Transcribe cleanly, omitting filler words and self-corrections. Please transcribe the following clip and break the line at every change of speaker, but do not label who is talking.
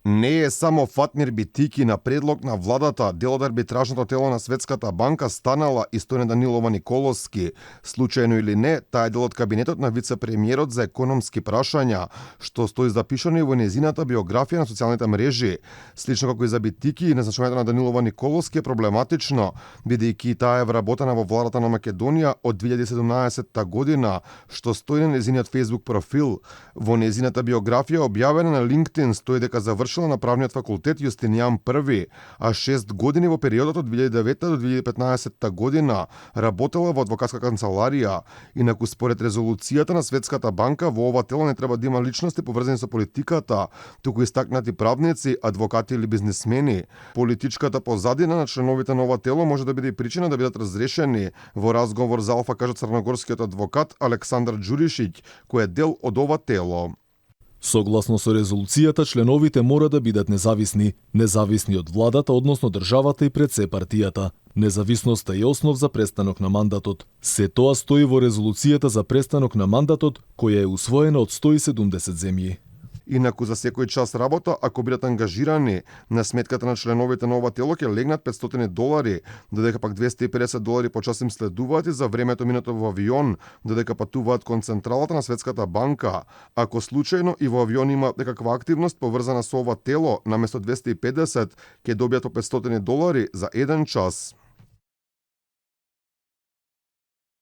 Не е само Фатмир Битики на предлог на владата, дел од арбитражното тело на Светската банка станала и Стојан Данилова Николовски. Случајно или не, таа е дел од кабинетот на вице-премиерот за економски прашања, што стои запишано и во незината биографија на социјалните мрежи. Слично како и за Битики, назначувањето на Данилова Николовски е проблематично, бидејќи таа е вработена во владата на Македонија од 2017 година, што стои на незиниот Facebook профил. Во незината биографија објавена на LinkedIn стои дека завршила на правниот факултет Јустинијан I, а 6 години во периодот од 2009 до 2015 година работела во адвокатска канцеларија. Инаку според резолуцијата на Светската банка во ова тело не треба да има личности поврзани со политиката, туку истакнати правници, адвокати или бизнисмени. Политичката позадина на членовите на ова тело може да биде и причина да бидат разрешени. Во разговор за Алфа кажа црногорскиот адвокат Александар Ѓуришиќ, кој е дел од ова тело.
Согласно со резолуцијата, членовите мора да бидат независни од владата, односно државата и пред се партијата. Независноста е основ за престанок на мандатот. Се тоа стои во резолуцијата за престанок на мандатот, која е усвоена од 170 земји.
Инаку за секој час работа, ако бидат ангажирани, на сметката на членовите на ова тело ќе легнат $500, додека пак $250 по час им следуваат и за времето минато во авион, додека патуваат кон централата на Светската банка. Ако случајно и во авион има некаква активност поврзана со ова тело, наместо 250 ќе добијат по $500 за 1 час.